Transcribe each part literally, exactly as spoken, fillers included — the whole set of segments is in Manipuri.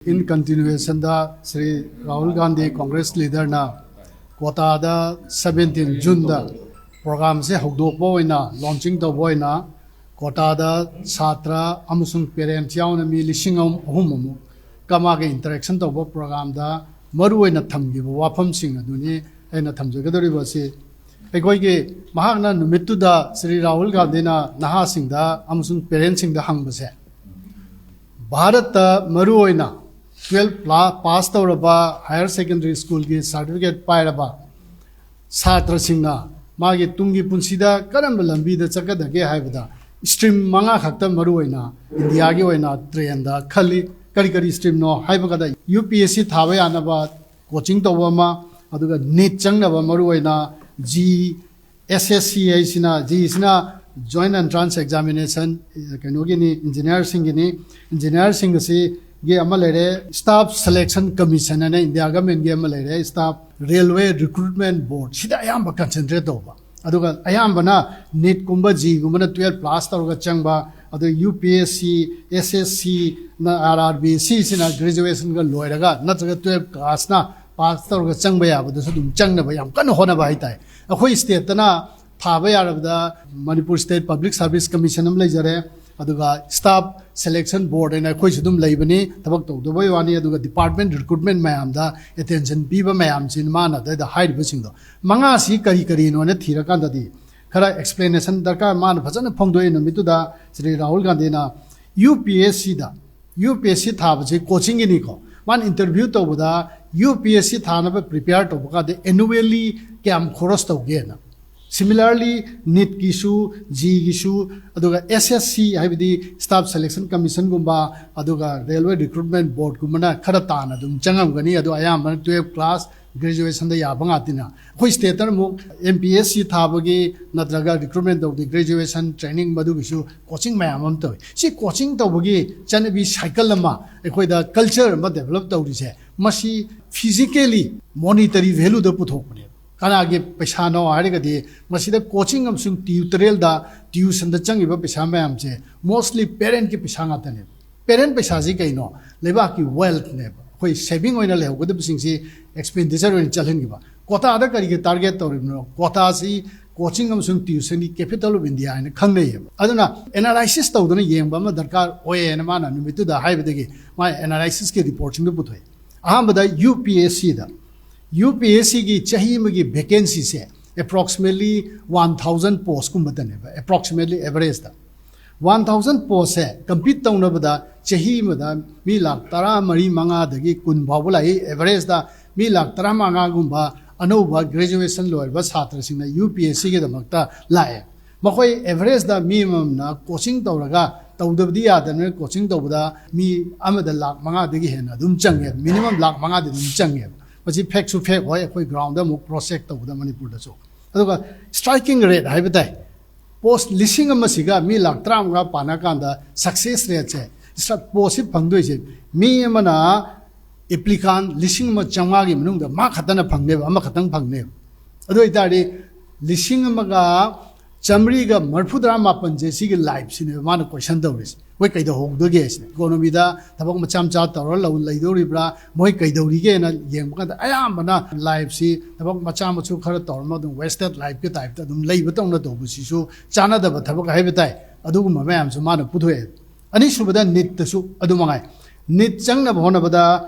In continuationꯗ ꯁ꯭ꯔꯤ ꯔꯥꯍꯨꯜ ꯒꯥꯟꯙꯤ ꯀꯣꯡꯒ꯭ꯔꯦꯁ ꯂꯤꯗꯔꯅ ꯀꯣꯇꯥꯗ ꯁꯕꯦꯟꯇꯤꯟ ꯖꯨꯟꯗ ꯄ꯭ꯔꯣꯒ꯭ꯔꯥꯝꯁꯦ ꯍꯧꯗꯣꯛꯄ ꯑꯣꯏꯅ, ꯂꯣꯟꯆꯤꯡ ꯇꯧꯕ ꯑꯣꯏꯅ, ꯀꯣꯇꯥꯗ ꯁꯥꯇ꯭ꯔ ꯑꯃꯁꯨꯡ ꯄꯦꯔꯦꯟꯠꯁ ꯌꯥꯎꯅ ꯃꯤ ꯂꯤꯁꯤꯡ ꯑꯍꯨꯝ ꯑꯃꯨꯛ ꯀꯃꯥꯒ ꯏꯟꯇꯔꯦꯛꯁꯟ ꯇꯧꯕ ꯄ꯭ꯔꯣꯒ꯭ꯔꯥꯝꯗ ꯃꯔꯨꯑꯣꯏꯅ ꯊꯝꯈꯤꯕ ꯋꯥꯐꯝꯁꯤꯡ ꯑꯗꯨꯅꯤ ꯑꯩꯅ ꯊꯝꯖꯒꯗꯧꯔꯤꯕ ꯑꯁꯤ꯫ ꯑꯩꯈꯣꯏꯒꯤ ꯃꯍꯥꯛꯅ ꯅꯨꯃꯤꯠꯇꯨꯗ ꯁ꯭ꯔꯤ ꯔꯥꯍꯨꯜ ꯒꯥꯟꯙꯤꯅ ꯅꯍꯥꯁꯤꯡꯗ ꯑꯃꯁꯨꯡ ꯄꯦꯔꯦꯟꯠꯁꯤꯡꯗ ꯍꯪꯕꯁꯦ, ꯚꯥꯔꯠꯇ ꯃꯔꯨꯑꯣꯏꯅ ꯇꯨꯋꯦꯜꯐ ꯄꯥꯁ ꯇꯧꯔꯕ, ꯍꯥꯌꯔ ꯁꯦꯀꯦꯟꯗꯔꯤ ꯁ꯭ꯀꯨꯜꯒꯤ ꯁꯥꯔꯇꯤꯐꯤꯀꯦꯠ ꯄꯥꯏꯔꯕ ꯁꯥꯇ꯭ꯔꯁꯤꯡꯅ ꯃꯥꯒꯤ ꯇꯨꯡꯒꯤ ꯄꯨꯟꯁꯤꯗ ꯀꯔꯝꯕ ꯂꯝꯕꯤꯗ ꯆꯠꯀꯗꯒꯦ ꯍꯥꯏꯕꯗ, ꯁ꯭ꯇ꯭ꯔꯤꯝ ꯃꯉꯥ ꯈꯛꯇ ꯃꯔꯨꯑꯣꯏꯅ ꯏꯟꯗꯤꯌꯥꯒꯤ ꯑꯣꯏꯅ ꯇ꯭ꯔꯦꯟꯗ ꯈꯜꯂꯤ꯫ ꯀꯔꯤ ꯀꯔꯤ ꯁ꯭ꯇ꯭ꯔꯤꯝꯅꯣ ꯍꯥꯏꯕ ꯀꯥꯟꯗ, ꯌꯨ ꯄꯤ ꯑꯦꯁ ꯁꯤ ꯊꯥꯕ ꯌꯥꯅꯕ ꯀꯣꯆꯤꯡ ꯇꯧꯕ ꯑꯃ, ꯑꯗꯨꯒ ꯅꯤꯠ ꯆꯪꯅꯕ ꯃꯔꯨꯑꯣꯏꯅ ꯖꯤ ꯑꯦꯁ ꯑꯦꯁ ꯁꯤ ꯍꯥꯏꯁꯤꯅ, ꯖꯤꯁꯤꯅ Joint Entrance Examination, ꯀꯩꯅꯣꯒꯤꯅꯤ, ꯏꯟꯖꯤꯅꯤꯌꯥꯔꯁꯤꯡꯒꯤꯅꯤ꯫ ꯏꯟꯖꯤꯅꯤꯌꯥꯔꯁꯤꯡ ꯑꯁꯤꯒꯤ ꯑꯃ ꯂꯩꯔꯦ, Staff Selection Commission ꯍꯥꯏꯅ ꯏꯟꯗꯤꯌꯥ ꯒꯃꯦꯟꯒꯤ ꯑꯃ ꯂꯩꯔꯦ, Staff Railway Recruitment Board, ꯁꯤꯗ ꯑꯌꯥꯝꯕ ꯀꯟꯁꯦꯟꯇ꯭ꯔꯦꯠ ꯇꯧꯕ꯫ ꯑꯗꯨꯒ ꯑꯌꯥꯝꯕꯅ ꯅꯤꯠꯀꯨꯝꯕ, ꯖꯤꯒꯨꯝꯕꯅ ꯇꯨꯋꯦꯜꯐ ꯄꯥꯁ ꯇꯧꯔꯒ ꯆꯪꯕ, ꯑꯗꯨ ꯌꯨ ꯄꯤ ꯑꯦꯁ ꯁꯤ, ꯑꯦꯁ ꯑꯦꯁ ꯁꯤꯅ, ꯑꯥꯔ ꯑꯥꯔ ꯕꯤ, ꯁꯤꯁꯤꯅ ꯒ꯭ꯔꯦꯖꯨꯑꯦꯁꯟꯒ ꯂꯣꯏꯔꯒ ꯅꯠꯇ꯭ꯔꯒ ꯇꯨꯋꯦꯜꯐ ꯀ꯭ꯂꯥꯁꯅ ꯄꯥꯁ ꯇꯧꯔꯒ ꯆꯪꯕ ꯌꯥꯕꯗꯨꯁꯨ ꯑꯗꯨꯝ ꯆꯪꯅꯕ ꯌꯥꯝ ꯀꯟꯅ ꯍꯣꯠꯅꯕ ꯍꯥꯏꯇꯥꯔꯦ꯫ ꯑꯩꯈꯣꯏ ꯁ꯭ꯇꯦꯠꯇꯅ ꯊꯥꯕ ꯌꯥꯔꯕꯗ Manipur state public service commission ꯑꯃ ꯂꯩꯖꯔꯦ, ꯑꯗꯨꯒ ꯁ꯭ꯇꯥꯐ ꯁꯦꯂꯦꯛꯁꯟ ꯕꯣꯔꯗ ꯍꯥꯏꯅ ꯑꯩꯈꯣꯏꯁꯨ ꯑꯗꯨꯝ ꯂꯩꯕꯅꯤ꯫ ꯊꯕꯛ ꯇꯧꯗꯕꯩ ꯋꯥꯅꯤ, ꯑꯗꯨꯒ ꯗꯤꯄꯥꯔꯠꯃꯦꯟ ꯔꯤꯀ꯭ꯔꯨꯠꯃꯦꯟ ꯃꯌꯥꯝꯗ ꯑꯦꯇꯦꯟꯁꯟ ꯄꯤꯕ ꯃꯌꯥꯝꯁꯤꯅ ꯃꯥꯅ ꯑꯗꯩꯗ ꯍꯥꯏꯔꯤꯕꯁꯤꯡꯗꯣ, ꯃꯉꯥꯁꯤ ꯀꯔꯤ ꯀꯔꯤꯅꯣꯅ ꯊꯤꯔꯀꯥꯟꯗꯗꯤ ꯈꯔ ꯑꯦꯛꯁꯄ꯭ꯂꯦꯅꯦꯁꯟ ꯗꯔꯀꯥꯔ, ꯃꯥꯅ ꯐꯖꯅ ꯐꯣꯡꯗꯣꯛꯏ ꯅꯨꯃꯤꯠꯇꯨꯗ꯫ ꯁ꯭ꯔꯤ ꯔꯥꯍꯨꯜ ꯒꯥꯟꯙꯤꯅ ꯌꯨ ꯄꯤ ꯑꯦꯁ ꯁꯤꯗ, ꯌꯨ ꯄꯤ ꯑꯦꯁ ꯁꯤ ꯊꯥꯕꯁꯤ ꯀꯣꯆꯤꯡꯒꯤꯅꯤꯀꯣ꯫ ꯃꯥꯅ ꯏꯟꯇꯔꯚ꯭ꯌꯨ ꯇꯧꯕꯗ ꯌꯨ ꯄꯤ ꯑꯦꯁ ꯁꯤ ꯊꯥꯅꯕ ꯄ꯭ꯔꯤꯄꯦꯌꯔ ꯇꯧꯕ ꯀꯥꯟꯗ ꯑꯦꯅꯨꯋꯦꯜꯂꯤ ꯀꯌꯥꯝ ꯈꯣꯔꯁ ꯇꯧꯒꯦꯅ꯫ ꯁꯤꯃꯤꯂꯔꯂꯤ ꯅꯤꯠꯀꯤꯁꯨ, ꯖꯤꯒꯤꯁꯨ, ꯑꯗꯨꯒ ꯑꯦꯁ ꯑꯦꯁ ꯁꯤ ꯍꯥꯏꯕꯗꯤ ꯁ꯭ꯇꯥꯐ ꯁꯦꯂꯦꯛꯁꯟ ꯀꯃꯤꯁꯟꯒꯨꯝꯕ, ꯑꯗꯨꯒ ꯔꯦꯜꯋꯦ ꯔꯤꯀ꯭ꯔꯨꯠꯃꯦꯟ ꯕꯣꯔꯗꯀꯨꯝꯕꯅ ꯈꯔ ꯇꯥꯅ ꯑꯗꯨꯝ ꯆꯪꯉꯝꯒꯅꯤ꯫ ꯑꯗꯣ ꯑꯌꯥꯝꯕꯅ ꯇꯨꯋꯦꯜꯐ ꯀ꯭ꯂꯥꯁ, ꯒ꯭ꯔꯦꯖꯨꯑꯦꯁꯟꯗ ꯌꯥꯕ ꯉꯥꯛꯇꯅ꯫ ꯑꯩꯈꯣꯏ ꯁ꯭ꯇꯦꯠꯇꯅ ꯑꯃꯨꯛ ꯑꯦꯝ ꯄꯤ ꯑꯦꯁ ꯁꯤ ꯊꯥꯕꯒꯤ ꯅꯠꯇ꯭ꯔꯒ ꯔꯤꯀ꯭ꯔꯨꯠꯃꯦꯟ ꯇꯧꯕꯒꯤ ꯒ꯭ꯔꯦꯖꯨꯑꯦꯁꯟ ꯇ꯭ꯔꯦꯅꯤꯡ ꯃꯗꯨꯒꯤꯁꯨ ꯀꯣꯆꯤꯡ ꯃꯌꯥꯝ ꯑꯃ ꯇꯧꯏ꯫ ꯁꯤ ꯀꯣꯆꯤꯡ ꯇꯧꯕꯒꯤ ꯆꯠꯅꯕꯤ ꯁꯥꯏꯀꯜ ꯑꯃ, ꯑꯩꯈꯣꯏꯗ ꯀꯜꯆꯔ ꯑꯃ ꯗꯦꯕꯂꯞ ꯇꯧꯔꯤꯁꯦ, ꯃꯁꯤ ꯐꯤꯖꯤꯀꯦꯂꯤ ꯃꯣꯅꯤꯇꯔꯤ ꯚꯦꯂꯨꯗ ꯄꯨꯊꯣꯛꯄꯅꯦꯕ꯫ ꯀꯅꯥꯒꯤ ꯄꯩꯁꯥꯅꯣ ꯍꯥꯏꯔꯒꯗꯤ, ꯃꯁꯤꯗ ꯀꯣꯆꯤꯡ ꯑꯃꯁꯨꯡ ꯇ꯭ꯌꯨꯇꯣꯔꯤꯌꯦꯜꯗ, ꯇ꯭ꯌꯨꯁꯟꯗ ꯆꯪꯉꯤꯕ ꯄꯩꯁꯥ ꯃꯌꯥꯝꯁꯦ ꯃꯣꯁꯂꯤ ꯄꯦꯔꯦꯟꯠꯀꯤ ꯄꯩꯁꯥ ꯉꯥꯛꯇꯅꯦꯕ꯫ ꯄꯦꯔꯦꯟ ꯄꯩꯁꯥꯁꯤ ꯀꯩꯅꯣ? ꯂꯩꯕꯥꯛꯀꯤ ꯋꯦꯜꯊꯅꯦꯕ꯫ ꯑꯩꯈꯣꯏ ꯁꯦꯚꯤꯡ ꯑꯣꯏꯅ ꯂꯩꯍꯧꯒꯗꯕꯁꯤꯡꯁꯤ ꯑꯦꯛꯁꯄꯦꯟꯗꯤꯆꯔ ꯑꯣꯏꯅ ꯆꯠꯍꯟꯈꯤꯕ꯫ ꯀꯣꯇꯥꯗ ꯀꯔꯤꯒꯤ ꯇꯥꯔꯒꯦꯠ ꯇꯧꯔꯤꯕꯅꯣ? ꯀꯣꯇꯥꯁꯤ ꯀꯣꯆꯤꯡ ꯑꯃꯁꯨꯡ ꯇ꯭ꯌꯨꯁꯟꯒꯤ ꯀꯦꯄꯤꯇꯦꯜ ꯑꯣꯐ ꯏꯟꯗꯤꯌꯥ ꯍꯥꯏꯅ ꯈꯪꯅꯩꯌꯦꯕ꯫ ꯑꯗꯨꯅ ꯑꯦꯅꯥꯂꯥꯏꯁꯤꯁ ꯇꯧꯗꯅ ꯌꯦꯡꯕ ꯑꯃ ꯗꯔꯀꯥꯔ ꯑꯣꯏꯌꯦꯅ ꯃꯥꯅ ꯅꯨꯃꯤꯠꯇꯨꯗ ꯍꯥꯏꯕꯗꯒꯤ ꯃꯥ ꯑꯦꯅꯥꯂꯥꯏꯁꯤꯁꯀꯤ ꯔꯤꯄꯣꯔꯠꯁꯤꯡꯗꯨ ꯄꯨꯊꯣꯛꯑꯦ꯫ ꯑꯍꯥꯟꯕꯗ ꯌꯨ ꯄꯤ ꯑꯦꯁ ꯁꯤꯗ, ꯌꯨ ꯄꯤ ꯑꯦꯁ ꯁꯤꯒꯤ ꯆꯍꯤ ꯑꯃꯒꯤ ꯚꯦꯀꯦꯟꯁꯤꯁꯦ ꯑꯦꯄ꯭ꯔꯣꯛꯁꯤꯃꯦꯠꯂꯤ ꯋꯥꯟ ꯊꯥꯎꯖꯟ ꯄꯣꯁꯀꯨꯝꯕꯇꯅꯦꯕ, ꯑꯦꯄ꯭ꯔꯣꯛꯁꯤꯃꯦꯠꯂꯤ ꯑꯦꯚꯔꯦꯖꯇ꯫ ꯋꯥꯟ ꯊꯥꯎꯖꯟ ꯄꯣꯁꯁꯦ ꯀꯝꯄꯤꯠ ꯇꯧꯅꯕꯗ ꯆꯍꯤ ꯑꯃꯗ ꯃꯤ ꯂꯥꯛ ꯇꯔꯥꯃꯔꯤ ꯃꯉꯥꯗꯒꯤ ꯀꯨꯟ ꯐꯥꯎꯕ ꯂꯥꯛꯏ꯫ ꯑꯦꯚꯔꯦꯖꯇ ꯃꯤ ꯂꯥꯛ ꯇꯔꯥꯃꯉꯥꯒꯨꯝꯕ ꯑꯅꯧꯕ ꯒ꯭ꯔꯦꯖꯨꯑꯦꯁꯟ ꯂꯣꯏꯔꯕ ꯁꯥꯇ꯭ꯔꯁꯤꯡꯅ ꯌꯨ ꯄꯤ ꯑꯦꯁ ꯁꯤꯒꯤꯗꯃꯛꯇ ꯂꯥꯛꯑꯦ꯫ ꯃꯈꯣꯏ ꯑꯦꯚꯔꯦꯖꯇ ꯃꯤ ꯑꯃꯃꯝꯅ ꯀꯣꯆꯤꯡ ꯇꯧꯔꯒ, ꯇꯧꯗꯕꯗꯤ ꯌꯥꯗꯕꯅꯤꯅ, ꯀꯣꯆꯤꯡ ꯇꯧꯕꯗ ꯃꯤ ꯑꯃꯗ ꯂꯥꯛ ꯃꯉꯥꯗꯒꯤ ꯍꯦꯟꯅ ꯑꯗꯨꯝ ꯆꯪꯉꯦ, ꯃꯤꯅꯤꯃꯝ ꯂꯥꯛ ꯃꯉꯥꯗꯤ ꯑꯗꯨꯝ ꯆꯪꯉꯦꯕ꯫ ꯃꯁꯤ ꯐꯦꯛꯁꯨ ꯐꯦꯛ ꯑꯣꯏ, ꯑꯩꯈꯣꯏ ꯒ꯭ꯔꯥꯎꯟꯗ ꯑꯃꯨꯛ ꯀ꯭ꯔꯣꯁ ꯆꯦꯛ ꯇꯧꯕꯗ ꯃꯅꯤꯄꯨꯔꯗꯁꯨ꯫ ꯑꯗꯨꯒ ꯁ꯭ꯇ꯭ꯔꯥꯏꯀꯤꯡ ꯔꯦꯠ ꯍꯥꯏꯕ ꯇꯥꯏ, ꯄꯣꯁ ꯂꯤꯁꯤꯡ ꯑꯃꯁꯤꯒ ꯃꯤ ꯂꯥꯛ ꯇꯔꯥꯃꯉꯥ ꯄꯥꯅ ꯀꯥꯟꯗ ꯁꯛꯁꯦꯁ ꯔꯦꯠꯁꯦ, ꯄꯣꯁꯁꯤ ꯐꯪꯗꯣꯏꯁꯦ ꯃꯤ ꯑꯃꯅ ꯑꯦꯄ꯭ꯂꯤꯀꯥꯟ ꯂꯤꯁꯤꯡ ꯑꯃ ꯆꯥꯝꯃꯉꯥꯒꯤ ꯃꯅꯨꯡꯗ ꯃꯥ ꯈꯛꯇꯅ ꯐꯪꯅꯦꯕ, ꯑꯃꯈꯛꯇꯪ ꯐꯪꯅꯦꯕ꯫ ꯑꯗꯨ ꯑꯣꯏꯇꯥꯔꯗꯤ ꯂꯤꯁꯤꯡ ꯑꯃꯒ ꯆꯥꯝꯃꯔꯤꯒ ꯃꯔꯤꯐꯨꯇꯔꯥ ꯃꯥꯄꯟꯁꯦ ꯁꯤꯒꯤ ꯂꯥꯏꯐꯁꯤꯅꯦꯕ ꯃꯥꯅ ꯀꯣꯏꯁꯟ ꯇꯧꯔꯤꯁꯦ꯫ ꯃꯣꯏ ꯀꯩꯗꯧꯍꯧꯗꯒꯦ ꯁꯤꯅꯦ꯫ ꯏꯀꯣꯅꯣꯃꯤꯗ ꯊꯕꯛ ꯃꯆꯥ ꯃꯆꯥ ꯇꯧꯔ ꯂꯧ ꯂꯩꯗꯧꯔꯤꯕ꯭ꯔꯥ, ꯃꯣꯏ ꯀꯩꯗꯧꯔꯤꯒꯦꯅ ꯌꯦꯡꯕ ꯀꯥꯟꯗ ꯑꯌꯥꯝꯕꯅ ꯂꯥꯏꯐꯁꯤ ꯊꯕꯛ ꯃꯆꯥ ꯃꯁꯨ ꯈꯔ ꯇꯧꯔꯝꯃ ꯑꯗꯨꯝ ꯋꯦꯁꯇꯦꯠ ꯂꯥꯏꯐꯀꯤ ꯇꯥꯏꯞꯇ ꯑꯗꯨꯝ ꯂꯩꯕ ꯇꯧꯅ ꯇꯧꯕꯁꯤꯁꯨ ꯆꯥꯟꯅꯗꯕ ꯊꯕꯛ ꯍꯥꯏꯕ ꯇꯥꯏ꯫ ꯑꯗꯨꯒꯨꯝꯕ ꯃꯌꯥꯝꯁꯨ ꯃꯥꯅ ꯄꯨꯊꯣꯛꯑꯦ꯫ ꯑꯅꯤꯁꯨꯕꯗ ꯅꯤꯠꯇꯁꯨ ꯑꯗꯨ ꯃꯉꯥꯏ꯫ ꯅꯤꯠ ꯆꯪꯅꯕ ꯍꯣꯠꯅꯕꯗ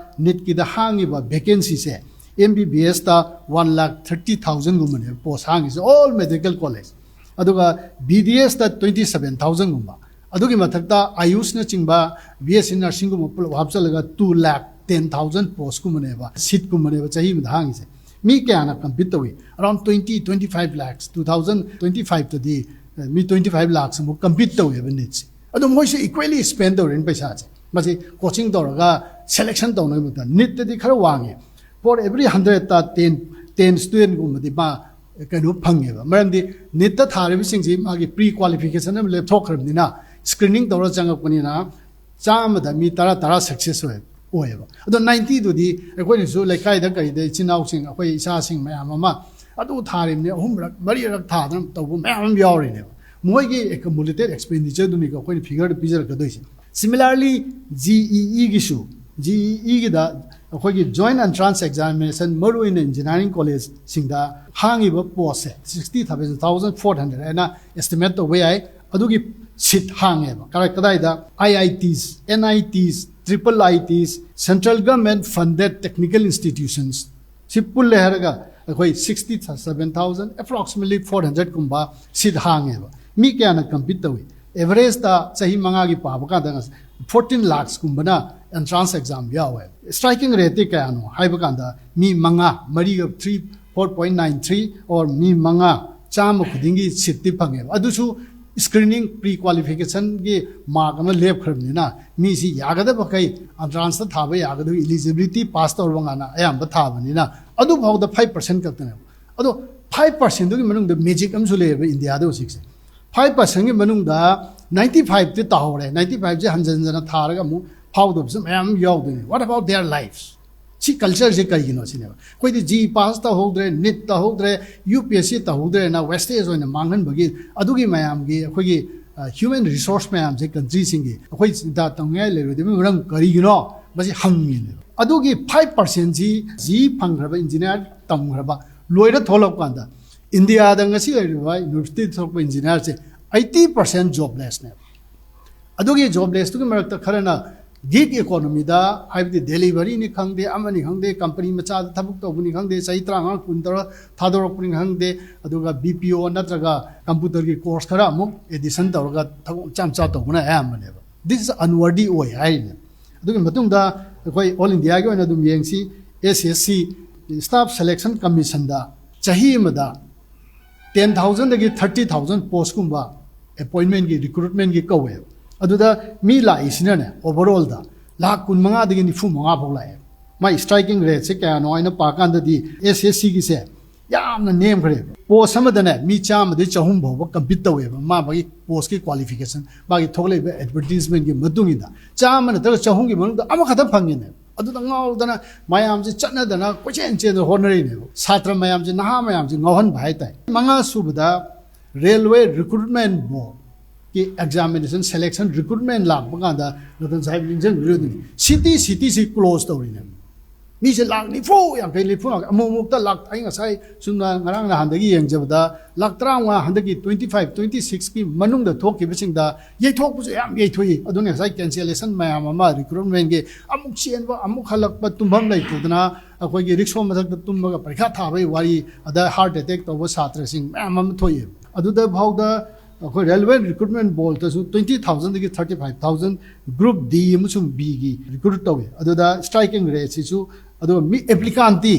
ꯅꯤꯠꯀꯤꯗ ꯍꯥꯡꯉꯤꯕ ꯚꯦꯀꯦꯟꯁꯤꯁꯦ ꯑꯦꯝ ꯕꯤ ꯕꯤ ꯑꯦꯁꯇ ꯋꯥꯟ ꯂꯥꯛ ꯊꯥꯔꯇꯤ ꯊꯥꯎꯖꯟꯒꯨꯝꯕꯅꯦꯕ ꯄꯣꯁ ꯍꯥꯡꯉꯤꯁꯦ, ꯑꯣꯜ ꯃꯦꯗꯤꯀꯦꯜ ꯀꯣꯂꯦꯖ꯫ ꯑꯗꯨꯒ ꯕꯤ ꯗꯤ ꯑꯦꯁꯇ ꯇ꯭ꯋꯦꯟꯇꯤ ꯁꯕꯦꯟ ꯊꯥꯎꯖꯟꯒꯨꯝꯕ, ꯑꯗꯨꯒꯤ ꯃꯊꯛꯇ ꯑꯥꯌꯨꯁꯅꯆꯤꯡꯕ, ꯕꯤ ꯑꯦꯁ ꯁꯤ ꯅꯔꯁꯤꯡꯒꯨꯝꯕ ꯄꯨꯂꯞ ꯍꯥꯞꯆꯜꯂꯒ ꯇꯨ ꯂꯥꯛ ꯇꯦꯟ ꯊꯥꯎꯖꯟ ꯄꯣꯁꯀꯨꯝꯕꯅꯦꯕ, ꯁꯤꯠꯀꯨꯝꯕꯅꯦꯕ ꯆꯍꯤ ꯑꯃꯗ ꯍꯥꯡꯉꯤꯁꯦ꯫ ꯃꯤ ꯀꯌꯥꯅ ꯀꯝꯄꯤꯠ ꯇꯧꯏ? Around twenty, twenty five lakhs, two thousand twenty fiveꯇꯗꯤ ꯃꯤ twenty five lakhs ꯑꯃꯨꯛ ꯀꯝꯄꯤꯠ ꯇꯧꯋꯦꯕ ꯅꯤꯠꯁꯦ꯫ ꯑꯗꯣ ꯃꯣꯏꯁꯦ ꯏꯀ꯭ꯋꯦꯂꯤ ꯁ꯭ꯄꯦꯟ ꯇꯧꯔꯦꯅ ꯄꯩꯁꯥꯁꯦ꯫ ꯃꯁꯤ ꯀꯣꯆꯤꯡ ꯇꯧꯔꯒ ꯁꯦꯂꯦꯛꯁꯟ ꯇꯧꯅꯕꯒꯤ ꯃꯇꯝꯗ ꯅꯤꯠꯇꯗꯤ ꯈꯔ ꯋꯥꯡꯉꯦ꯫ For every hundredꯇ ten, ten studentꯒꯨꯝꯕꯗꯤ ꯃꯥ ꯀꯩꯅꯣ ꯐꯪꯉꯦꯕ꯫ ꯃꯔꯝꯗꯤ ꯅꯤꯠꯇ ꯊꯥꯔꯤꯕꯁꯤꯡꯁꯤ ꯃꯥꯒꯤ ꯄ꯭ꯔꯤ ꯀ꯭ꯋꯥꯂꯤꯐꯤꯀꯦꯁꯟ ꯑꯃ ꯂꯦꯞꯊꯣꯛꯈ꯭ꯔꯕꯅꯤꯅ, ꯁ꯭ꯀ꯭ꯔꯤꯅꯤꯡ ꯇꯧꯔ ꯆꯪꯉꯛꯄꯅꯤꯅ, ꯆꯥꯝꯃꯗ ꯃꯤ ꯇꯔꯥ, ꯇꯔꯥ ꯁꯛꯁꯦꯁ ꯑꯣꯏ-, ꯑꯣꯏꯌꯦꯕ꯫ ꯑꯗꯣ ꯅꯥꯏꯟꯇꯤꯗꯨꯗꯤ ꯑꯩꯈꯣꯏꯅꯁꯨ ꯂꯩꯀꯥꯏꯗ ꯀꯔꯤꯗ ꯏꯆꯤꯟ ꯏꯅꯥꯎꯁꯤꯡ, ꯑꯩꯈꯣꯏ ꯏꯆꯥꯁꯤꯡ ꯃꯌꯥꯝ ꯑꯃ ꯑꯗꯨ ꯊꯥꯔꯤꯕꯅꯤ, ꯑꯍꯨꯝꯔꯛ, ꯃꯔꯤꯔꯛ ꯊꯥꯗꯅ ꯇꯧꯕ ꯃꯌꯥꯝ ꯑꯃ ꯌꯥꯎꯔꯤꯅꯦꯕ꯫ ꯃꯣꯏꯒꯤ ꯑꯦꯀꯃꯨꯂꯦꯇꯦꯠ ꯑꯦꯛꯁꯄꯦꯟꯗꯤꯆꯔꯗꯨꯅꯤꯀꯣ ꯑꯩꯈꯣꯏꯅ ꯐꯤꯒꯔꯗ ꯄꯤꯖꯔꯛꯀꯗꯣꯏꯁꯦ꯫ Similarly, G E ꯏꯒꯤꯁꯨ, G E ꯏꯒꯤꯗ ꯑꯩꯈꯣꯏꯒꯤ joint entrance examination, ꯃꯔꯨꯑꯣꯏꯅ engineering collegeꯁꯤꯡꯗ ꯍꯥꯡꯉꯤꯕ postꯁꯦ sixty thousand, thousand four hundred ꯍꯥꯏꯅ estimate ꯇꯧꯕ ꯌꯥꯏ꯫ ꯑꯗꯨꯒꯤ seat ꯍꯥꯡꯉꯦꯕ꯫ ꯀꯔꯥꯏ-, ꯀꯗꯥꯏꯗ? I I Ts, N I Ts, triple I Ts, central government funded technical institutions꯫ ꯁꯤ ꯄꯨꯜꯂꯦ ꯍꯥꯏꯔꯒ ꯑꯩꯈꯣꯏ sixty seven thousand, approximately four hundred ꯀꯨꯝꯕ seat ꯍꯥꯡꯉꯦꯕ꯫ ꯃꯤ ꯀꯌꯥꯅ compete ꯇꯧꯏ? Averageꯇ ꯆꯍꯤ ꯃꯉꯥꯒꯤ ꯄꯥꯕ ꯀꯥꯟꯗ fourteen lakhs ꯀꯨꯝꯕꯅ entrance exam ꯌꯥꯎꯋꯦ꯫ Striking rateꯇꯤ ꯀꯌꯥꯅꯣ ꯍꯥꯏꯕ ꯀꯥꯟꯗ ꯃꯤ ꯃꯉꯥ, ꯃꯔꯤꯒ three, four point nine three, or ꯃꯤ ꯃꯉꯥ, ꯆꯥꯝꯃ ꯈꯨꯗꯤꯡꯒꯤ seatꯇꯤ ꯐꯪꯉꯦꯕ꯫ ꯑꯗꯨꯁꯨ screening, pre qualificationꯒꯤ mark ꯑꯃ ꯂꯦꯞꯈ꯭ꯔꯕꯅꯤꯅ ꯃꯤꯁꯤ ꯌꯥꯒꯗꯕ ꯃꯈꯩ entranceta ꯊꯥꯕ ꯌꯥꯒꯗꯕ eligibility pass ꯇꯧꯔꯕ ꯉꯥꯛꯅ ꯑꯌꯥꯝꯕ ꯊꯥꯕꯅꯤꯅ ꯑꯗꯨꯐꯥꯎꯗ five percent ꯈꯛꯇꯅꯦꯕ꯫ ꯑꯗꯣ five percentꯗꯨꯒꯤ ꯃꯅꯨꯡꯗ magic ꯑꯃꯁꯨ ꯂꯩꯌꯦꯕ ꯏꯟꯗꯤꯌꯥꯗ ꯍꯧꯖꯤꯛꯁꯦ꯫ Five percentꯒꯤ ꯃꯅꯨꯡꯗ ninety fiveꯇꯤ ꯇꯥꯍꯧꯔꯦ꯫ Ninety fiveꯁꯦ ꯍꯟꯖꯟ ꯍꯟꯖꯟꯅ ꯊꯥꯔꯒ ꯑꯃꯨꯛ ꯐꯥꯎꯗꯕꯁꯨ ꯃꯌꯥꯝ ꯑꯃ ꯌꯥꯎꯗꯣꯏꯅꯦ꯫ What about their lives? ꯁꯤ cultureꯁꯦ ꯀꯩꯒꯤꯅꯣ ꯁꯤꯅꯦꯕ꯫ ꯑꯩꯈꯣꯏꯗꯤ ꯖꯤ ꯄꯥꯁ ꯇꯧꯍꯧꯗ꯭ꯔꯦ, ꯅꯤꯠ ꯇꯧꯍꯧꯗ꯭ꯔꯦ, ꯌꯨ ꯄꯤ ꯑꯦꯁ ꯁꯤ ꯇꯧꯍꯧꯗ꯭ꯔꯦꯅ wastage ꯑꯣꯏꯅ ꯃꯥꯡꯍꯟꯕꯒꯤ, ꯑꯗꯨꯒꯤ ꯃꯌꯥꯝꯒꯤ ꯑꯩꯈꯣꯏꯒꯤ human resource ꯃꯌꯥꯝꯁꯦ countryꯁꯤꯡꯒꯤ ꯑꯩꯈꯣꯏ ꯆꯤꯟꯇꯥ ꯇꯧꯅꯤꯡꯉꯥꯏ ꯂꯩꯔꯣꯏꯗꯕꯒꯤ ꯃꯔꯝ ꯀꯔꯤꯒꯤꯅꯣ? ꯃꯁꯤ ꯍꯪꯉꯤꯅꯦꯕ꯫ ꯑꯗꯨꯒꯤ five percentꯁꯤ ꯖꯤ ꯐꯪꯈ꯭ꯔꯕ engineer ꯇꯝꯈ꯭ꯔꯕ ꯂꯣꯏꯔ ꯊꯣꯛꯂꯛꯄ ꯀꯥꯟꯗ ꯏꯟꯗꯤꯌꯥꯗ ꯉꯁꯤ ꯂꯩꯔꯤꯕ universityꯗ ꯊꯣꯛꯄ engineerꯁꯦ eighty percent joblessꯅꯦꯕ꯫ ꯑꯗꯨꯒꯤ joblessꯇꯨꯒꯤ ꯃꯔꯛꯇ ꯈꯔꯅ gig economyꯗ, ꯍꯥꯏꯕꯗꯤ deliveryꯅꯤ ꯈꯪꯗꯦ, ꯑꯃꯅꯤ ꯈꯪꯗꯦ, company ꯃꯆꯥꯗ ꯊꯕꯛ ꯇꯧꯕꯅꯤ ꯈꯪꯗꯦ, ꯆꯍꯤ ꯇꯔꯥꯃꯉꯥ ꯀꯨꯟ ꯇꯧꯔ ꯊꯥꯗꯣꯔꯛꯄꯅꯤ ꯈꯪꯗꯦ, ꯑꯗꯨꯒ B P O ꯅꯠꯇ꯭ꯔꯒ computerꯒꯤ course ꯈꯔ ꯑꯃꯨꯛ addition ꯇꯧꯔꯒ ꯊꯕꯛ ꯃꯆꯥ ꯃꯆꯥ ꯇꯧꯕꯅ ꯑꯌꯥꯝꯕꯅꯦꯕ꯫ This is unworthy ꯑꯣꯏ ꯍꯥꯏꯔꯤꯅꯦ꯫ ꯑꯗꯨꯒꯤ ꯃꯇꯨꯡꯗ ꯑꯩꯈꯣꯏ all Indiaꯒꯤ ꯑꯣꯏꯅ ꯑꯗꯨꯝ ꯌꯦꯡꯁꯤ, S S C staff selection commissionꯗ ꯆꯍꯤ ꯑꯃꯗ ten thousandꯗꯒꯤ thirty thousand postꯀꯨꯝꯕ appointmentꯀꯤ, recruitmentꯀꯤ ꯀꯧꯋꯦꯕ꯫ ꯑꯗꯨꯗ ꯃꯤ ꯂꯥꯛꯏꯁꯤꯅꯅꯦ, overallꯗ ꯂꯥꯈ ꯀꯨꯟꯃꯉꯥꯗꯒꯤ ꯅꯤꯐꯨ ꯃꯉꯥ ꯐꯥꯎ ꯂꯥꯛꯑꯦ꯫ ꯃꯥꯏ striking rateꯁꯦ ꯀꯌꯥꯅꯣ ꯍꯥꯏꯅ ꯄꯥꯀꯥꯟꯗꯗꯤ S S Cꯒꯤꯁꯦ ꯌꯥꯝꯅ ꯅꯦꯝꯈ꯭ꯔꯦꯕ꯫ Post ꯑꯃꯗꯅꯦ ꯃꯤ ꯆꯥꯝꯃꯗꯒꯤ ꯆꯍꯨꯝ ꯐꯥꯎꯕ compete ꯇꯧꯋꯦꯕ, ꯃꯥ ꯃꯥꯒꯤ postꯀꯤ qualification, ꯃꯥꯒꯤ ꯊꯣꯛꯂꯛꯏꯕ advertisementꯀꯤ ꯃꯇꯨꯡ ꯏꯟꯅ ꯆꯥꯝꯃ ꯅꯠꯇ꯭ꯔꯒ ꯆꯍꯨꯝꯒꯤ ꯃꯅꯨꯡꯗ ꯑꯃꯈꯛꯇ ꯐꯪꯉꯤꯅꯦ꯫ ꯑꯗꯨꯗ ꯉꯥꯎꯗꯅ ꯃꯌꯥꯝꯁꯦ ꯆꯠꯅꯗꯅ ꯀꯣꯏꯆꯦꯟ ꯆꯦꯟꯗꯅ ꯍꯣꯠꯅꯔꯤꯅꯦꯕ꯫ ꯁꯥꯇ꯭ꯔ ꯃꯌꯥꯝꯁꯦ, ꯅꯍꯥ ꯃꯌꯥꯝꯁꯦ ꯉꯥꯎꯍꯟꯕ ꯍꯥꯏꯇꯥꯔꯦ꯫ ꯃꯉꯥ ꯁꯨꯕꯗ Railway Recruitment Board, ꯀꯤ ꯑꯦꯛꯖꯥꯃꯤꯅꯦꯁꯟ ꯁꯦꯂꯦꯛꯁꯟ ꯔꯤꯀ꯭ꯔꯨꯠꯃꯦꯟ ꯂꯥꯛꯄ ꯀꯥꯟꯗ ꯔꯇꯟ ꯁꯥꯍꯦꯕ ꯅꯤꯡꯁꯤꯡꯕꯤꯔꯣꯏꯗꯣꯏꯅꯤ, ꯁꯤꯇꯤ ꯁꯤꯇꯤꯁꯤ ꯀ꯭ꯂꯣꯖ ꯇꯧꯔꯤꯅꯦ꯫ ꯃꯤꯁꯦ ꯂꯥꯛ ꯅꯤꯐꯨ ꯌꯥꯡꯈꯩ ꯅꯤꯐꯨ ꯉꯥꯛꯇ ꯑꯃꯨꯛ ꯑꯃꯨꯛꯇ ꯂꯥꯛ, ꯑꯩ ꯉꯁꯥꯏ ꯁꯨꯝꯅ ꯉꯔꯥꯡ ꯅꯍꯥꯟꯗꯒꯤ ꯌꯦꯡꯖꯕꯗ ꯂꯥꯛ ꯇꯔꯥꯃꯉꯥ ꯍꯟꯗꯛꯀꯤ ꯇ꯭ꯋꯦꯟꯇꯤ ꯐꯥꯏꯚ ꯇ꯭ꯋꯦꯟꯇꯤ ꯁꯤꯛꯁꯀꯤ ꯃꯅꯨꯡꯗ ꯊꯣꯛꯈꯤꯕꯁꯤꯡꯗ ꯌꯩꯊꯣꯛꯄꯁꯨ ꯌꯥꯝ ꯌꯩꯊꯣꯛꯏ꯫ ꯑꯗꯨꯅ ꯉꯁꯥꯏ ꯀꯦꯟꯁꯦꯂꯦꯁꯟ ꯃꯌꯥꯝ ꯑꯃ ꯔꯤꯀ꯭ꯔꯨꯠꯃꯦꯟꯒꯤ ꯑꯃꯨꯛ ꯆꯦꯟꯕ ꯑꯃꯨꯛ ꯍꯜꯂꯛꯄ ꯇꯨꯝꯐꯝ ꯂꯩꯇꯗꯅ ꯑꯩꯈꯣꯏꯒꯤ ꯔꯤꯛꯁꯣ ꯃꯊꯛꯇ ꯇꯨꯝꯃꯒ ꯄꯔꯤꯈꯥ ꯊꯥꯕꯒꯤ ꯋꯥꯔꯤ, ꯑꯗ ꯍꯥꯔꯠ ꯑꯦꯇꯦꯛ ꯇꯧꯕ ꯁꯥꯇ꯭ꯔꯁꯤꯡ ꯃꯌꯥꯝ ꯑꯃ ꯊꯣꯛꯏ꯫ ꯑꯗꯨꯗ ꯐꯥꯎꯗ ꯑꯩꯈꯣꯏ ꯔꯦꯜꯋꯦ ꯔꯤꯀ꯭ꯔꯨꯠꯃꯦꯟ ꯕꯣꯔꯗꯇꯁꯨ ꯇ꯭ꯋꯦꯟꯇꯤ ꯊꯥꯎꯖꯟꯗꯒꯤ thirty five thousand group D ꯑꯃꯁꯨꯡ ꯕꯤꯒꯤ ꯔꯤꯀ꯭ꯔꯨꯠ ꯇꯧꯏ꯫ ꯑꯗꯨꯗ ꯁ꯭ꯇ꯭ꯔꯥꯏꯀꯤꯡ ꯔꯦꯠꯁꯤꯁꯨ, ꯑꯗꯨꯒ ꯃꯤ ꯑꯦꯄ꯭ꯂꯤꯀꯥꯟꯇꯤ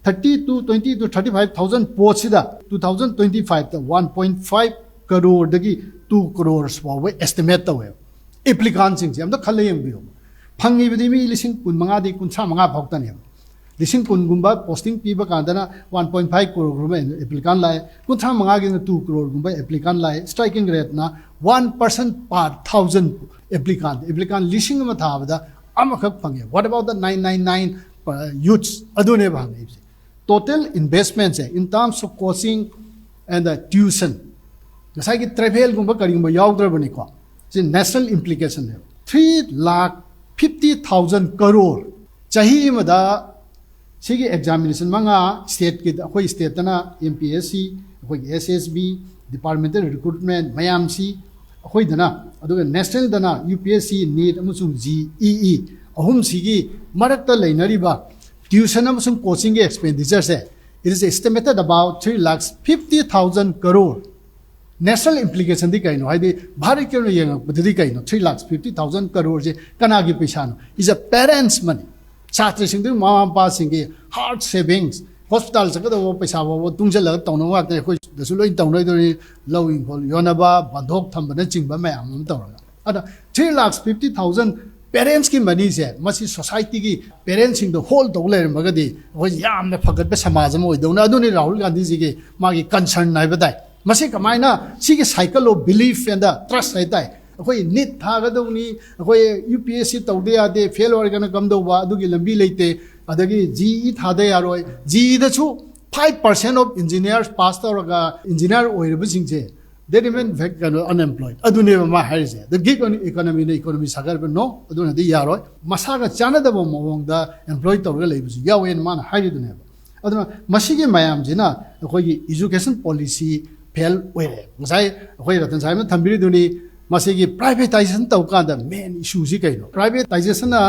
thirty two twenty two thirty five thousand ꯄꯣꯠꯁꯤꯗ ꯇꯨ ꯊꯥꯎꯖꯟ ꯇ꯭ꯋꯦꯟꯇꯤ ꯐꯥꯏꯚꯇ ꯋꯥꯟ ꯄꯣꯏꯟ ꯐꯥꯏꯚ ꯀꯔꯣꯔꯗꯒꯤ ꯇꯨ ꯀꯔꯣꯔ ꯐꯥꯎꯕ ꯑꯦꯁꯇꯤꯃꯦꯠ ꯇꯧꯋꯦꯕ꯫ ꯑꯦꯄ꯭ꯂꯤꯀꯥꯟꯁꯤꯡꯁꯦ ꯑꯝꯇ ꯈꯜꯂ ꯌꯦꯡꯕꯤꯌꯨ꯫ ꯐꯪꯉꯤꯕꯗꯤ ꯃꯤ ꯂꯤꯁꯤꯡ ꯀꯨꯟ ꯃꯉꯥꯗꯒꯤ ꯀꯨꯟꯊ꯭ꯔꯥ ꯃꯉꯥ ꯐꯥꯎꯇꯅꯦꯕ꯫ ꯂꯤꯁꯤꯡ ꯀꯨꯟꯒꯨꯝꯕ ꯄꯣꯁꯇꯤꯡ ꯄꯤꯕ ꯀꯥꯟꯗꯅ ꯋꯥꯟ ꯄꯣꯏꯟ ꯐꯥꯏꯚ ꯀꯔꯣꯔꯒꯨꯝꯕ ꯑꯦꯄ꯭ꯂꯤꯀꯥꯟ ꯂꯥꯛꯑꯦ, ꯀꯨꯟꯊ꯭ꯔꯥ ꯃꯉꯥꯒꯤꯅ ꯇꯨ ꯀꯔꯣꯔꯒꯨꯝꯕ ꯑꯦꯄ꯭ꯂꯤꯀꯥꯟ ꯂꯥꯛꯑꯦ꯫ ꯁ꯭ꯇ꯭ꯔꯥꯏꯀꯤꯡ ꯔꯦꯠꯅ ꯋꯥꯟ ꯄꯔꯁꯟ ꯄꯥꯔ ꯊꯥꯎꯖꯟ ꯑꯦꯄ꯭ꯂꯤꯀꯥꯟ, ꯑꯦꯄ꯭ꯂꯤꯀꯥꯟ ꯂꯤꯁꯤꯡ ꯑꯃ ꯊꯥꯕꯗ ꯑꯃꯈꯛ ꯐꯪꯉꯦ꯫ What about the nine nine nine youths? ꯑꯗꯨꯅꯦꯕ ꯍꯪꯉꯛꯏꯁꯦ꯫ ꯇꯣꯇꯦꯜ ꯏꯟꯚꯦꯁꯃꯦꯟꯁꯦ in terms of coaching and tuition, ꯉꯁꯥꯏꯒꯤ ꯇ꯭ꯔꯦꯚꯦꯜꯒꯨꯝꯕ ꯀꯔꯤꯒꯨꯝꯕ ꯌꯥꯎꯗ꯭ꯔꯕꯅꯤꯀꯣ, ꯁꯤ national ꯏꯝꯄ꯭ꯂꯤꯀꯦꯁꯟꯅꯦꯕ꯫ Three lakh fifty thousand crore. ꯆꯍꯤ ꯑꯃꯗ ꯁꯤꯒꯤ ꯑꯦꯛꯖꯥꯃꯤꯅꯦꯁꯟ ꯃꯉꯥ, ꯁ꯭ꯇꯦꯠꯀꯤ, ꯑꯩꯈꯣꯏ ꯁ꯭ꯇꯦꯠꯇꯅ ꯑꯦꯝ ꯄꯤ ꯑꯦꯁ ꯁꯤ, ꯑꯩꯈꯣꯏꯒꯤ ꯑꯦꯁ ꯑꯦꯁ ꯕꯤ, ꯗꯤꯄꯥꯔꯠꯃꯦꯟꯇꯦꯜ ꯔꯤꯀ꯭ꯔꯨꯠꯃꯦꯟ ꯃꯌꯥꯝꯁꯤ, ꯑꯩꯈꯣꯏꯗꯅ, ꯑꯗꯨꯒ ꯅꯦꯁꯅꯦꯜꯗꯅ ꯌꯨ ꯄꯤ ꯑꯦꯁ ꯁꯤ, ꯅꯤꯠ ꯑꯃꯁꯨꯡ ꯖꯤ ꯏ ꯏ ꯑꯍꯨꯝꯁꯤꯒꯤ ꯃꯔꯛꯇ ꯂꯩꯅꯔꯤꯕ ꯇ꯭ꯌꯨꯁꯟ ꯑꯃꯁꯨꯡ ꯀꯣꯆꯤꯡꯒꯤ ꯑꯦꯛꯁꯄꯦꯟꯗꯤꯆꯔꯁꯦ, it is estimated about three lakhs fifty thousand crore꯫ National ꯏꯝꯄ꯭ꯂꯤꯀꯦꯁꯟꯗꯤ ꯀꯩꯅꯣ? ꯍꯥꯏꯗꯤ ꯚꯥꯔꯠꯀꯤ ꯑꯣꯏꯅ ꯌꯦꯡꯉꯛꯄꯗꯗꯤ ꯀꯩꯅꯣ? ꯊ꯭ꯔꯤ ꯂꯥꯛ ꯐꯤꯐꯇꯤ ꯊꯥꯎꯖꯟ ꯀꯔꯣꯔꯁꯦ ꯀꯅꯥꯒꯤ ꯄꯩꯁꯥꯅꯣ? Is a parents' money꯫ ꯁꯥꯇ꯭ꯔꯁꯤꯡꯗꯨꯒꯤ ꯃꯃꯥ ꯃꯄꯥꯁꯤꯡꯒꯤ ꯍꯥꯔꯠ ꯁꯦꯚꯤꯡꯁ, ꯍꯣꯁꯄꯤꯇꯥꯜ ꯆꯠꯀꯗꯧꯕ ꯄꯩꯁꯥ ꯐꯥꯎꯕ ꯇꯨꯡꯁꯤꯜꯂꯒ ꯇꯧꯅꯕ ꯉꯥꯛꯇꯅꯤ꯫ ꯑꯩꯈꯣꯏꯗꯁꯨ ꯂꯣꯏ ꯇꯧꯅꯗꯣꯏꯅꯤ, ꯂꯧ ꯏꯪꯈꯣꯜ ꯌꯣꯟꯅꯕ, ꯕꯟꯗꯣꯛ ꯊꯝꯕꯅꯆꯤꯡꯕ ꯃꯌꯥꯝ ꯑꯃ ꯇꯧꯔꯒ꯫ ꯑꯗ ꯊ꯭ꯔꯤ ꯂꯥꯛ ꯐꯤꯐꯇꯤ ꯊꯥꯎꯖꯟ ꯄꯦꯔꯦꯟꯁꯀꯤ ꯃꯅꯤꯁꯦ, ꯃꯁꯤ ꯁꯣꯁꯥꯏꯇꯤꯒꯤ ꯄꯦꯔꯦꯟꯁꯁꯤꯡꯗꯣ ꯍꯣꯜ ꯇꯧ ꯂꯩꯔꯝꯃꯒꯗꯤ ꯑꯩꯈꯣꯏ ꯌꯥꯝꯅ ꯐꯒꯠꯄ ꯁꯃꯥꯖ ꯑꯃ ꯑꯣꯏꯗꯧꯅ꯫ ꯑꯗꯨꯅꯤ ꯔꯥꯍꯨꯜ ꯒꯥꯟꯙꯤꯖꯤꯒꯤ ꯃꯥꯒꯤ ꯀꯟꯁꯔꯟ ꯍꯥꯏꯕ ꯇꯥꯏ꯫ ꯃꯁꯤ ꯀꯃꯥꯏꯅ, ꯁꯤꯒꯤ cycle of belief and trust ꯍꯥꯏ ꯇꯥꯏ꯫ ꯑꯩꯈꯣꯏ ꯅꯤꯠ ꯊꯥꯒꯗꯧꯅꯤ, ꯑꯩꯈꯣꯏ ꯌꯨ ꯄꯤ ꯑꯦꯁ ꯁꯤ ꯇꯧꯗ ꯌꯥꯗꯦ, ꯐꯦꯜ ꯑꯣꯏꯔꯒꯅ ꯀꯝꯗꯧꯕ, ꯑꯗꯨꯒꯤ ꯂꯝꯕꯤ ꯂꯩꯇꯦ꯫ ꯑꯗꯒꯤ ꯖꯤ ꯏ ꯊꯥꯗ ꯌꯥꯔꯣꯏ꯫ ꯖꯤ ꯏꯗꯁꯨ five percent of engineers pass ꯇꯧꯔꯒ ꯏꯟꯖꯤꯅꯤꯌꯥꯔ ꯑꯣꯏꯔꯕꯁꯤꯡꯁꯦ They remain vac- ꯀꯩꯅꯣ unemployed. ꯑꯗꯨꯅꯦꯕ ꯃꯥ ꯍꯥꯏꯔꯤꯁꯦ꯫ The gig economy ꯅ economy ꯁꯥꯒꯠꯄ, no, ꯑꯗꯨꯅꯗꯤ ꯌꯥꯔꯣꯏ꯫ ꯃꯁꯥꯒ ꯆꯥꯟꯅꯗꯕ ꯃꯑꯣꯡꯗ employ ꯇꯧꯔꯒ ꯂꯩꯕꯁꯨ ꯌꯥꯎꯋꯦꯅ ꯃꯥꯅ ꯍꯥꯏꯔꯤꯗꯨꯅꯦꯕ꯫ ꯑꯗꯨꯅ ꯃꯁꯤꯒꯤ ꯃꯌꯥꯝꯁꯤꯅ ꯑꯩꯈꯣꯏꯒꯤ education policy fail ꯑꯣꯏꯔꯦ꯫ ꯉꯁꯥꯏ ꯑꯩꯈꯣꯏ ꯔꯇꯟ ꯁꯥꯏꯅ ꯊꯝꯕꯤꯔꯤꯗꯨꯅꯤ, ꯃꯁꯤꯒꯤ privatization ꯇꯧ ꯀꯥꯟꯗ main issue ꯁꯤ ꯀꯩꯅꯣ? Privatization ꯅ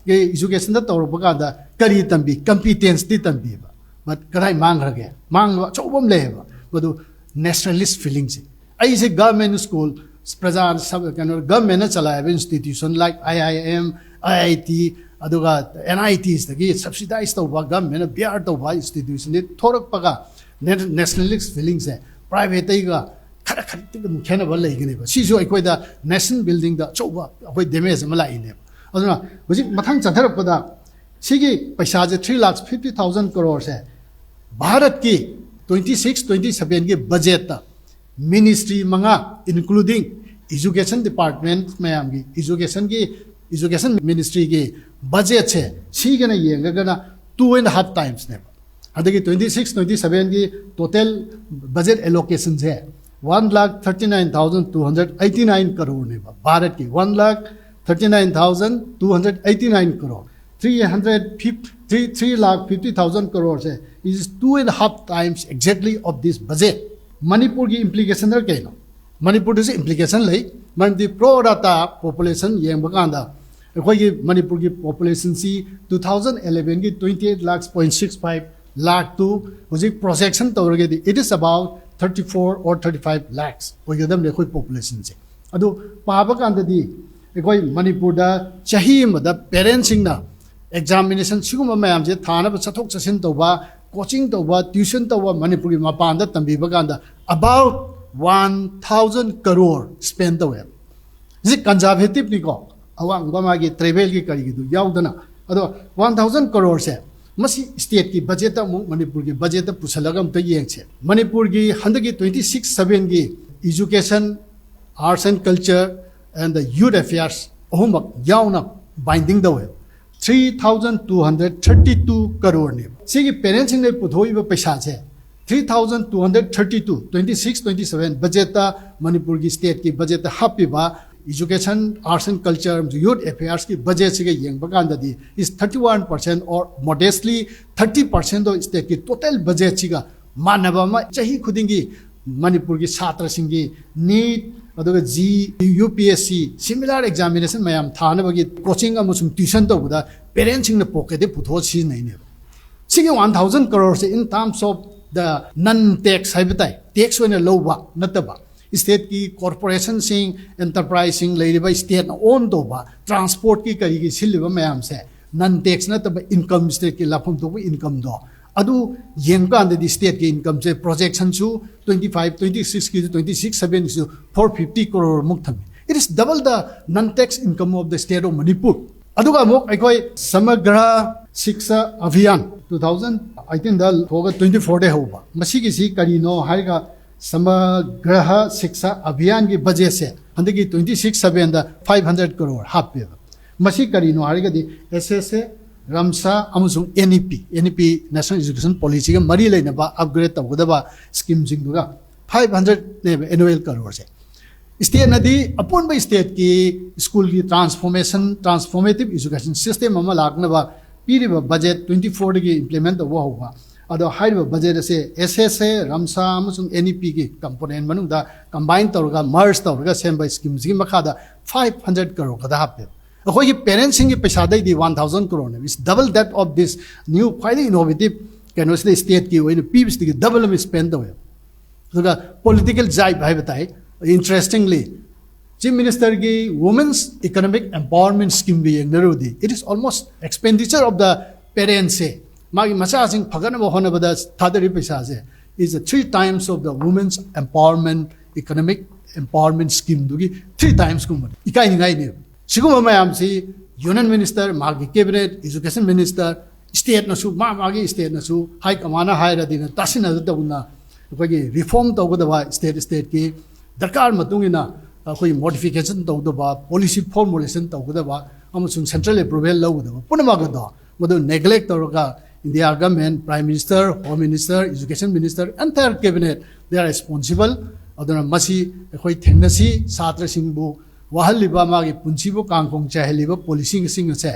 education ꯗ ꯇꯧꯔꯛꯄ ꯀꯥꯟꯗ ꯀꯔꯤ ꯇꯝꯕꯤ? Competence ꯇꯤ ꯇꯝꯕꯤꯕ꯫ But ꯀꯗꯥꯏ ꯃꯥꯡꯈ꯭ꯔꯒꯦ? ꯃꯥꯡꯕ ꯑꯆꯧꯕ ꯑꯃ ꯂꯩꯌꯦꯕ꯫ ꯃꯗꯨ nationalist feeling ꯁꯦ꯫ ꯑꯩꯁꯦ government school, ꯄ꯭ꯔꯖꯥ ꯁꯕ-, ꯀꯩꯅꯣ, government ꯅ ꯆꯂꯥꯏꯕ institution like I I M, I I T, ꯑꯗꯨꯒ N I T ꯁꯇꯒꯤ subsidize ꯇꯧꯕ, government ꯅ bear ꯇꯧꯕ institution ꯗꯤ ꯊꯣꯔꯛꯄꯒ nationalist feeling ꯁꯦ private ꯇꯩꯒ ꯈꯔ ꯈꯔꯗꯤ ꯑꯗꯨꯝ ꯈꯦꯠꯅꯕ ꯂꯩꯒꯅꯦꯕ꯫ ꯁꯤꯁꯨ ꯑꯩꯈꯣꯏꯗ nation building ꯗ ꯑꯆꯧꯕ ꯑꯩꯈꯣꯏ damage ꯑꯃ ꯂꯥꯛꯏꯅꯦꯕ꯫ ꯑꯗꯨꯅ ꯍꯧꯖꯤꯛ ꯃꯊꯪ ꯆꯠꯊꯔꯛꯄꯗ ꯁꯤꯒꯤ ꯄꯩꯁꯥꯁꯦ three lakh fifty thousand crore ꯁꯦ ꯚꯥꯔꯠꯀꯤ twenty six twenty seven ꯒꯤ budget ꯇ ministry ꯃꯉꯥ, including education department ꯃꯌꯥꯝꯒꯤ, education ꯒꯤ, education ministry ꯒꯤ budget say ꯁꯤꯒꯅ ꯌꯦꯡꯉꯒꯅ two and half times ꯅꯦꯕ꯫ ꯍꯟꯗꯛꯀꯤ twenty six twenty seven ꯒꯤ total budget allocation ꯁꯦ one lakh thirty nine thousand two hundred eighty nine crore ꯅꯦꯕ꯫ ꯚꯥꯔꯠꯀꯤ one lakh thirty nine thousand two hundred eighty nine crore, three hundred fifty, three lakh fifty thousand crore say is two and half times exactly of this budget. ꯃꯅꯤꯄꯨꯔꯒꯤ implication ꯅ ꯀꯩꯅꯣ? ꯃꯅꯤꯄꯨꯔꯗꯁꯨ implication ꯂꯩ꯫ ꯃꯔꯝꯗꯤ pro rata population ꯌꯦꯡꯕ ꯀꯥꯟꯗ ꯑꯩꯈꯣꯏꯒꯤ ꯃꯅꯤꯄꯨꯔꯒꯤ population ꯁꯤ two thousand eleven ꯒꯤ twenty eight lakhs point six five lakh two ꯍꯧꯖꯤꯛ projection ꯇꯧꯔꯒꯗꯤ it is about thirty four or thirty five lakhs ꯑꯣꯏꯒꯗꯕꯅꯤ ꯑꯩꯈꯣꯏ population ꯁꯦ꯫ ꯑꯗꯨ ꯄꯥꯕ ꯀꯥꯟꯗꯗꯤ ꯑꯩꯈꯣꯏ ꯃꯅꯤꯄꯨꯔꯗ ꯆꯍꯤ ꯑꯃꯗ parent ꯁꯤꯡꯅ examination ꯁꯤꯒꯨꯝꯕ ꯃꯌꯥꯝꯁꯦ ꯊꯥꯅꯕ ꯆꯠꯊꯣꯛ ꯆꯠꯁꯤꯟ ꯇꯧꯕ, coaching ꯇꯧꯕ, tuition ꯇꯧꯕ, ꯃꯅꯤꯄꯨꯔꯒꯤ ꯃꯄꯥꯟꯗ ꯇꯝꯕꯤꯕ ꯀꯥꯟꯗ about one thousand crore spend ꯇꯧꯋꯦꯕ꯫ ꯍꯧꯖꯤꯛ conservative ꯅꯤꯀꯣ, ꯑꯋꯥꯡꯕ ꯃꯥꯒꯤ travel ꯒꯤ ꯀꯔꯤꯒꯤꯗꯨ ꯌꯥꯎꯗꯅ꯫ ꯑꯗꯣ one thousand crore ꯁꯦ ꯃꯁꯤ state ꯀꯤ budget ꯇ ꯑꯃꯨꯛ ꯃꯅꯤꯄꯨꯔꯒꯤ budget ꯇ ꯄꯨꯁꯜꯂꯒ ꯑꯝꯇ ꯌꯦꯡꯁꯦ꯫ ꯃꯅꯤꯄꯨꯔꯒꯤ ꯍꯟꯗꯛꯀꯤ twenty six seven ꯒꯤ education, arts and culture and the youth affairs ꯑꯍꯨꯝꯃꯛ ꯌꯥꯎꯅ binding ꯇꯧꯋꯦ꯫ Three thousand two hundred thirty two crore ꯅꯦꯕ꯫ ꯁꯤꯒꯤ parent ꯁꯤꯡꯅ ꯄꯨꯊꯣꯛꯏꯕ ꯄꯩꯁꯥꯁꯦ Three thousand two hundred thirty two, twenty six twenty seven budgetꯇ ꯃꯅꯤꯄꯨꯔꯒꯤ stateꯀꯤ budgetꯇ ꯍꯥꯞꯄꯤꯕ education, arts and culture, youth affairsꯀꯤ budgetꯁꯤꯒ ꯌꯦꯡꯕ ꯀꯥꯟꯗꯗꯤ is thirty one percent or modestly thirty percentꯗꯣ stateꯀꯤ total budgetꯁꯤꯒ ꯃꯥꯟꯅꯕ ꯑꯃ ꯆꯍꯤ ꯈꯨꯗꯤꯡꯒꯤ ꯃꯅꯤꯄꯨꯔꯒꯤ ꯁꯥꯇ꯭ꯔꯁꯤꯡꯒꯤ NEET, ꯑꯗꯨꯒ JEE, UPSC, similar examination ꯃꯌꯥꯝ ꯊꯥꯅꯕꯒꯤ coaching ꯑꯃꯁꯨꯡ tuition ꯇꯧꯕꯗ parentꯁꯤꯡꯅ pocketꯇꯒꯤ ꯄꯨꯊꯣꯛꯑ ꯁꯤꯖꯤꯟꯅꯩꯅꯦꯕ꯫ ꯁꯤꯒꯤ one thousand crore say in terms of the non tax ꯍꯥꯏꯕ ꯇꯥꯏ, tax ꯑꯣꯏꯅ ꯂꯧꯕ ꯅꯠꯇꯕ, stateꯀꯤ corporationꯁꯤꯡ, enterpriseꯁꯤꯡ, ꯂꯩꯔꯤꯕ stateꯅ own ꯇꯧꯕ transportꯀꯤ ꯀꯔꯤꯒꯤ ꯁꯤꯜꯂꯤꯕ ꯃꯌꯥꯝꯁꯦ, non tax ꯅꯠꯇꯕ income, stateꯀꯤ ꯂꯥꯛꯐꯝ ꯊꯣꯛꯄ incomeꯗꯣ, ꯑꯗꯨ ꯌꯦꯡꯕ ꯀꯥꯟꯗꯗꯤ stateꯀꯤ incomeꯁꯦ projectionꯁꯨ twenty five, twenty sixꯀꯤꯁꯨ, twenty six sevenꯒꯤꯁꯨ four fifty crore ꯃꯨꯛ ꯊꯝꯃꯤ꯫ It is double the non tax income of the state of Manipur. ꯑꯗꯨꯒ ꯑꯃꯨꯛ ꯑꯩꯈꯣꯏ Samagra Shiksha Abhiyan two thousand eighteenꯗ ꯊꯣꯛꯑꯒ twenty fourꯗ ꯍꯧꯕ, ꯃꯁꯤꯒꯤꯁꯤ ꯀꯔꯤꯅꯣ ꯍꯥꯏꯔꯒ Samagra Shiksha Abhiyanꯒꯤ budgetꯁꯦ ꯍꯟꯗꯛꯀꯤ twenty six sevenꯗ five hundred crore ꯍꯥꯞꯄꯦꯕ꯫ ꯃꯁꯤ ꯀꯔꯤꯅꯣ ꯍꯥꯏꯔꯒꯗꯤ SSA, RAMSA ꯑꯃꯁꯨꯡ NEP, NEP National Education Policyꯒ ꯃꯔꯤ ꯂꯩꯅꯕ upgrade ꯇꯧꯒꯗꯕ schemeꯁꯤꯡꯗꯨꯒ five hundredꯅꯦꯕ annual crore ꯁꯦ꯫ Stateꯅꯗꯤ ꯑꯄꯨꯟꯕ stateꯀꯤ schoolꯒꯤ transformation, transformative education system ꯑꯃ ꯂꯥꯛꯅꯕ ꯄꯤꯔꯤꯕ budget twenty fourꯗꯒꯤ implement ꯇꯧꯕ ꯍꯧꯕ꯫ ꯑꯗꯣ ꯍꯥꯏꯔꯤꯕ budget ꯑꯁꯦ SSA, RAMSA ꯑꯃꯁꯨꯡ NEPꯒꯤ component ꯃꯅꯨꯡꯗ combine ꯇꯧꯔꯒ, merge ꯇꯧꯔꯒ ꯁꯦꯝꯕ schemeꯁꯤꯒꯤ ꯃꯈꯥꯗ five hundred crore ꯈꯛꯇ ꯍꯥꯞꯄꯦꯕ꯫ ꯑꯩꯈꯣꯏꯒꯤ parentꯁꯤꯡꯒꯤ ꯄꯩꯁꯥꯗꯩꯗꯤ one thousand croreꯅꯦꯕ꯫ It's double that of this new ꯈ꯭ꯋꯥꯏꯗꯒꯤ innovative ꯀꯩꯅꯣꯁꯤꯗ stateꯀꯤ ꯑꯣꯏꯅ ꯄꯤꯕꯁꯤꯗꯒꯤ double ꯑꯃ spend ꯇꯧꯋꯦꯕ꯫ ꯑꯗꯨꯒ political jibe ꯍꯥꯏꯕ ꯇꯥꯏ꯫ Interestingly, Chief Ministerꯒꯤ Women's Economic Empowerment Schemeꯒ ꯌꯦꯡꯅꯔꯨꯔꯗꯤ, it is almost expenditure of the parentsꯁꯦ, ꯃꯥꯒꯤ ꯃꯆꯥꯁꯤꯡ ꯐꯒꯠꯅꯕ ꯍꯣꯠꯅꯕꯗ ꯊꯥꯗꯔꯤꯕ ꯄꯩꯁꯥꯁꯦ is the three times of the Women's Empowerment, Economic Empowerment Schemeꯗꯨꯒꯤ three timesꯀꯨꯝꯕꯅꯤ꯫ ꯏꯀꯥꯏꯅꯤꯡꯉꯥꯏꯅꯦꯕ꯫ ꯁꯤꯒꯨꯝꯕ ꯃꯌꯥꯝꯁꯤ Union Minister, ꯃꯍꯥꯛꯀꯤ cabinet, Education Minister, stateꯅꯁꯨ, ꯃꯥ ꯃꯥꯒꯤ stateꯅꯁꯨ, high commandꯅ ꯍꯥꯏꯔꯗꯤꯅ ꯇꯥꯁꯤꯟꯅꯗ ꯇꯧꯅ ꯑꯩꯈꯣꯏꯒꯤ reform ꯇꯧꯒꯗꯕ state stateꯀꯤ ꯗꯔꯀꯥꯔ ꯃꯇꯨꯡ ꯏꯟꯅ ꯑꯩꯈꯣꯏ modification ꯇꯧꯗꯕ, policy formulation ꯇꯧꯒꯗꯕ ꯑꯃꯁꯨꯡ central approval ꯂꯧꯒꯗꯕ ꯄꯨꯝꯅꯃꯛ ꯑꯗꯣ ꯃꯗꯨ neglect ꯇꯧꯔꯒ India government, Prime Minister, Home Minister, Education Minister, entire cabinet, they are responsible. ꯑꯗꯨꯅ ꯃꯁꯤ ꯑꯩꯈꯣꯏ ꯊꯦꯡꯅꯁꯤ, ꯁꯥꯇ꯭ꯔꯁꯤꯡꯕꯨ ꯋꯥꯍꯜꯂꯤꯕ, ꯃꯥꯒꯤ ꯄꯨꯟꯁꯤꯕꯨ ꯀꯥꯡꯈꯣꯡ ꯆꯥꯏꯍꯜꯂꯤꯕ policyꯁꯤꯡ ꯑꯁꯦ,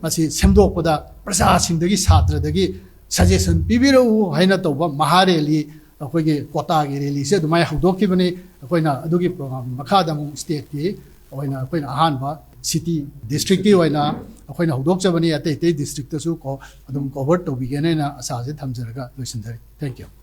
ꯃꯁꯤ ꯁꯦꯝꯗꯣꯛꯄꯗ ꯄ꯭ꯔꯖꯥꯁꯤꯡꯗꯒꯤ, ꯁꯥꯇ꯭ꯔꯗꯒꯤ suggestion ꯄꯤꯕꯤꯔꯛꯎ ꯍꯥꯏꯅ ꯇꯧꯕ ꯃꯍꯥ rally, ꯑꯩꯈꯣꯏꯒꯤ ꯀꯣꯇꯥꯒꯤ rallyꯁꯦ ꯑꯗꯨꯃꯥꯏꯅ ꯍꯧꯗꯣꯛꯈꯤꯕꯅꯤ꯫ ꯑꯩꯈꯣꯏꯅ ꯑꯗꯨꯒꯤ program ꯃꯈꯥꯗ ꯑꯃꯨꯛ stateꯀꯤ ꯑꯣꯏꯅ ꯑꯩꯈꯣꯏꯅ ꯑꯍꯥꯟꯕ city districtꯀꯤ ꯑꯣꯏꯅ ꯑꯩꯈꯣꯏꯅ ꯍꯧꯗꯣꯛꯆꯕꯅꯤ꯫ ꯑꯇꯩ ꯑꯇꯩ districtꯇꯁꯨ ꯀꯣ ꯑꯗꯨꯝ cover ꯇꯧꯕꯤꯒꯦꯅ ꯑꯩꯅ ꯑꯁꯥꯁꯦ ꯊꯝꯖꯔꯒ ꯂꯣꯏꯁꯤꯟꯖꯔꯤ꯫ Thank you꯫